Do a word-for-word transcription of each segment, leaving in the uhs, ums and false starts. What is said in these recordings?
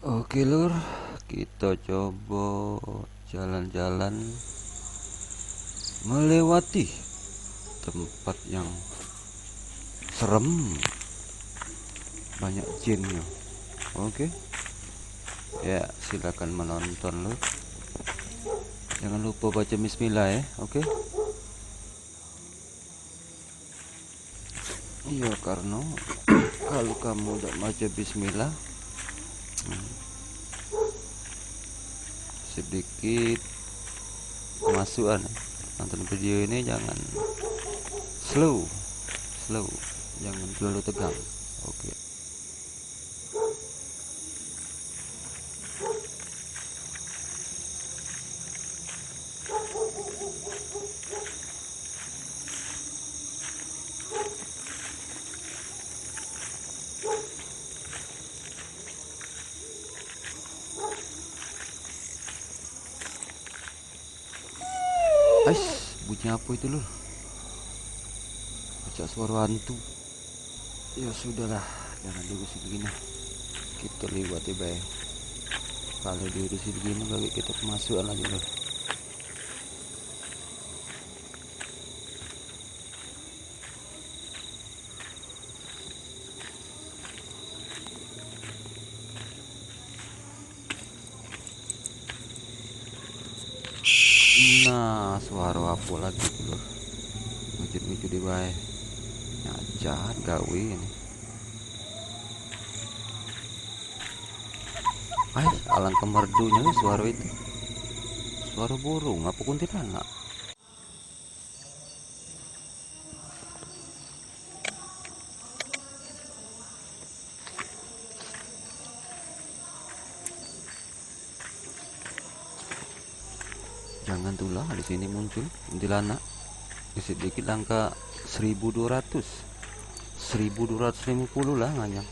Oke, Lur, kita coba jalan-jalan melewati tempat yang serem, banyak jinnya. Oke. Ya, silakan menonton, Lur. Jangan lupa baca bismillah, ya. Oke. Iya, karena kalau kamu dak baca bismillah, hmm, sedikit kemasukan. Nonton video ini jangan slow, slow, jangan terlalu tegang. Oke. Ais, bunyi apa itu, Lur? Macam suara hantu. Ya sudahlah, jangan diurusi begini. Kita liwati bae. Kalau diurusi begini, bagi kita kemasukan lagi, Lur. Nah, suara apa lagi tu, Lur? Ngucut-ngucut di bae. Nyajat gawe ni. Ai, alangkah merdunyo ni suara itu. Suara burung apa kuntilanak? Jangan tulah di sini muncul kuntilanak. Sedikit langkah seribu dua ratus, seribu dua ratus lima puluh lah nganyam.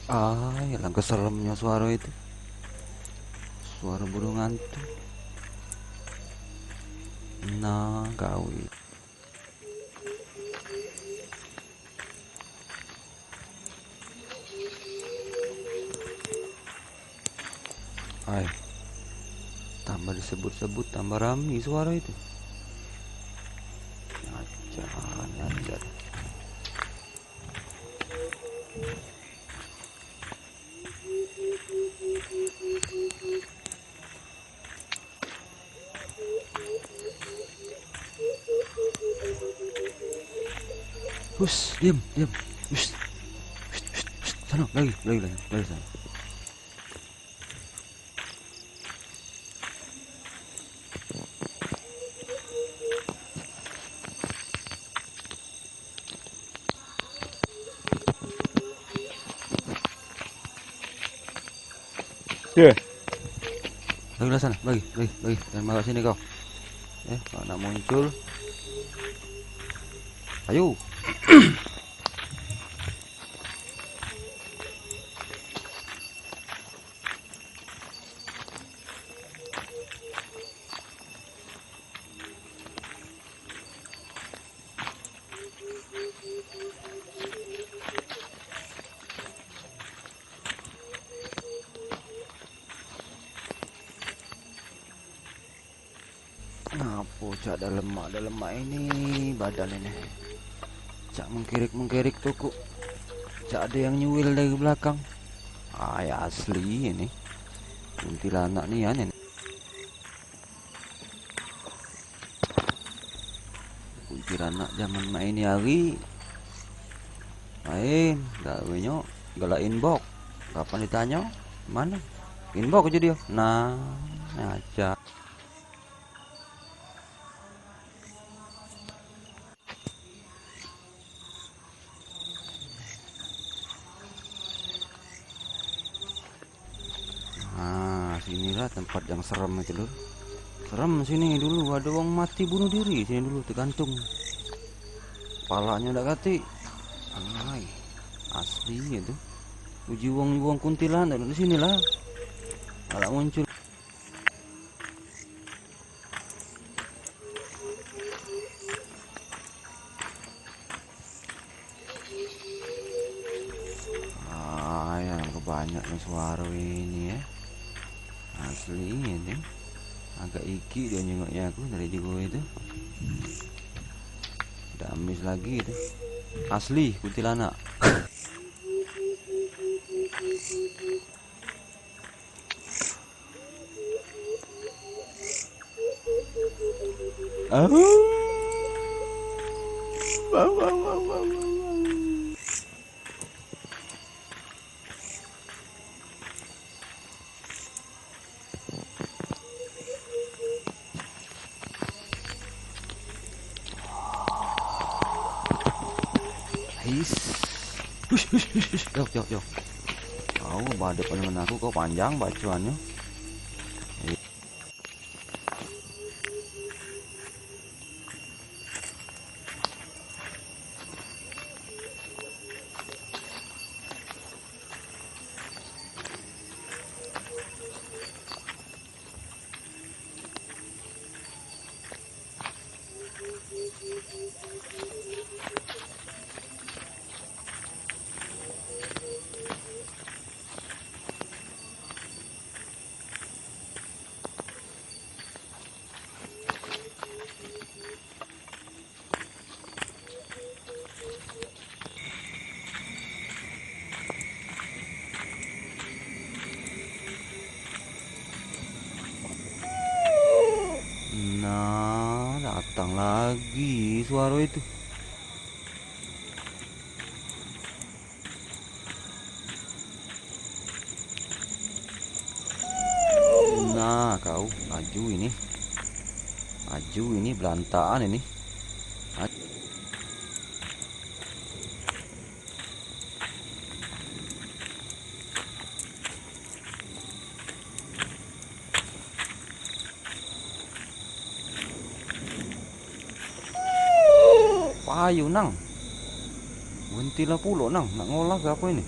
Ai, alangkah seremnyo suaro itu. Suaro burung hantu. Nah, gawe. Ai. Tambah disebut-sebut, tambah rami suara itu. Ajar, ajar. Hus, diam, diam. Hus. Hus, hus, hus. Sana, lari, lari, lari, lari sana. Ye. Bagi lah sana, bagi, bagi, bagi. Jangan marah sini kau. Eh, kau nak muncul. Ayo. Ngapo cak ado lemak, ado lemak ini badan ini. Cak mengkirik-mengkirik tu kok. Cak ado yang nyuil dari belakang. Ay, asli ini. Kuntilanak nian ini. Kuntilanak zaman mak ini hari main gawenyo galak inbox. Kapan ditanyo mano, inbox aja dio. Nah, ngaco. Nah, sinilah tempat yang serem itu, Lur. Serem sini dulu, ada wong mati bunuh diri sini dulu, tergantung. Palanya dak katik. Ai, asli itu. Uji wong, wong kuntilanak di sinilah. Galak muncul. Asli ini. Agak iki dia nyengoknya aku dari jauh itu. Udah amis lagi itu. Asli kuntilanak. Au. Au, au, au, au, au, au. His. Hush, hush, hush, hush. Jauh, jauh, jauh. Kau badep dengan aku, kau panjang bacuannya. Nah, datang lagi suara itu. Nah, kau laju ini. Laju ini, belantakan ini. Laju. Payu nang. Berhentilah pulo nang, nak ngolah ke apa ini?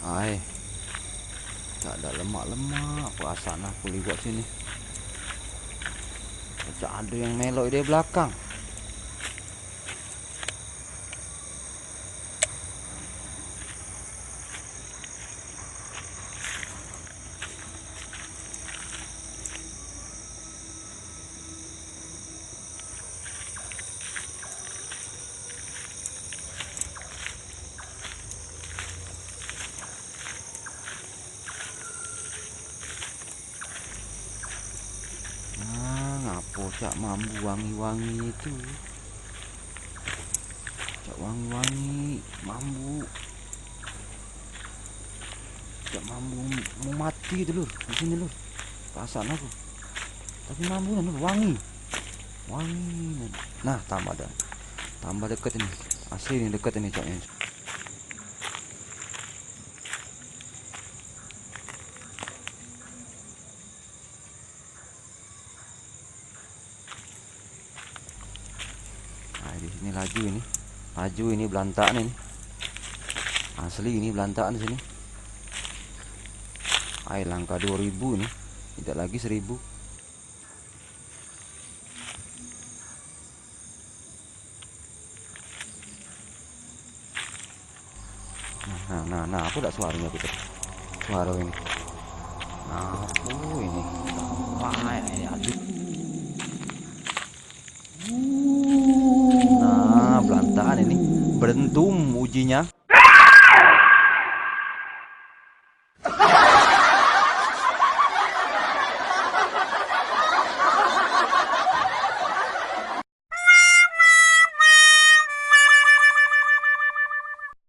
Ai. Cak dak lemak-lemak perasaan aku liwat sini. Cak ado yang melok dari belakang. Nah, ngapo cak mambu wangi-wangi itu? Cak wangi-wangi mambu. Cak mambu mau mati itu, Lur. Di sini, Lur. Perasaan aku. Tapi mambu, Lur, wangi. Wangi. Nah, tambah dah. Tambah deket ini. Asli ini deket ini, caknya. Nah, di sini laju ini. Laju ini belantakan ini. Asli ini belantakan sini. Ai, langkah dua ribu ini. Tidak lagi seribu. Nah, nah, nah, nah, aku dak suaro aku tu. Suaro ini. Nah, aku ini. Wah, ya, aduh. Nah, belantakan ini. Berentum ujinya.